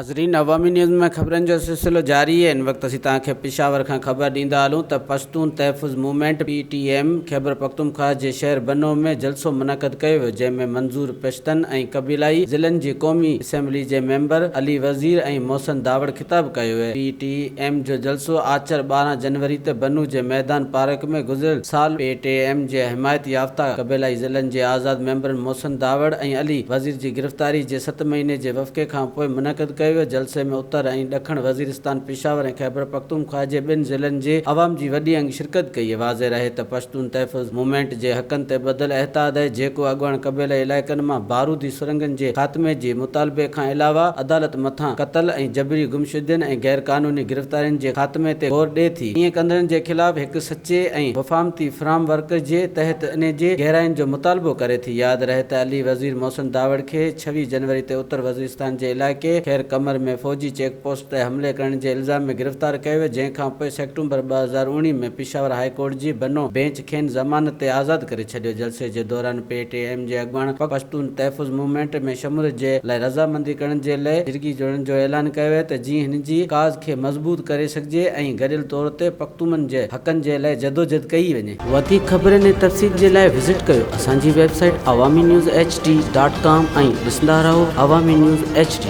ناظرين عوامي نيوز ۾ خبرن جو سلسلو جاري آهي ان وقت اسين توهان کي پشاور کان خبر ڏيندا هلون ته Pashtun Tahaffuz movement, P T M, Khyber Pakhtunkhwa جي شهر بنو ۾ جلسو منعقد ڪيو ويو جنهن ۾ منظور پشتن ۽ قبيلائي ضلعن جي قومي اسيمبلي جي ميمبر علي وزير ۽ محسن داوڙ خطاب ڪيو ويو پي ٽي ايم جو جلسو آچر 12 جنوري تي بنو جي ميدان پارڪ ۾ گذريل سال پي ٽي ايم جي حمايت يافته قبيلائي ضلعن جي آزاد ميمبرن محسن داوڙ ۽ علي وزير جي گرفتاري جي ست مهيني جي وقفي کان پوء منعقد ڪيو ويو. جلسي ۾ اتر ۽ ڏکڻ وزيرستان، پشاور ۽ خيبرپختونخواهه جي ٻن ضلعن جي عوام جي وڏي انگ شرڪت ڪئي. واضح رهي ته پشتون تحفظ موومينٽ جي حقن تي ٻڌل اتحاد آهي جيڪو اڳواڻ قبيلائي علائقن مان بارودي سرنگن جي خاتمي جي مطالبي کان علاوه عدالت مٿان قتل ۽ جبري گمشدين ۽ غيرقانوني گرفتارين جي خاتمي تي غور ڏي ٿي. ائين ڪندڙن جي خلاف هڪ سچي ۽ مفاهمتي فرام ورڪ جي تحت انهي جي گهرائين جو مطالبو ڪري ٿي. ياد رهي ته علي وزير محسن داوڙ کي 26 جنوري تي اتر وزيرستان جي علائقي خير قمر ۾ فوجي چيڪ پوسٽ تي حملي ڪرڻ جي الزام ۾ گرفتار ڪيو ويو جنهن کان پوء سيپٽمبر 2019 ۾ پشاور هاء ڪورٽ جي بنو بينچ کين ضمانت تي آزاد ڪري ڇڏيو. جلسي جي دوران پي ٽي ايم جي اڳواڻ پشتون تحفظ موومينٽ ۾ شموليت جي لاء رضامندي ڪرڻ جي لاء جرڳي جوڙڻ جو اعلان ڪيو ويو ته جيئن هن جي ڪاز کي مضبوط ڪري سگهجي ۽ گڏيل طور تي پختونن جي حقن جي لاء جدوجھد ڪئي وڃي. وڌيڪ خبرن ۽ تفصيل جي لاء وزٽ ڪيو اسان جي website Awami news H D dot com ۽ ڏسندا رهو عوامي نيوز ايڇ ڊي.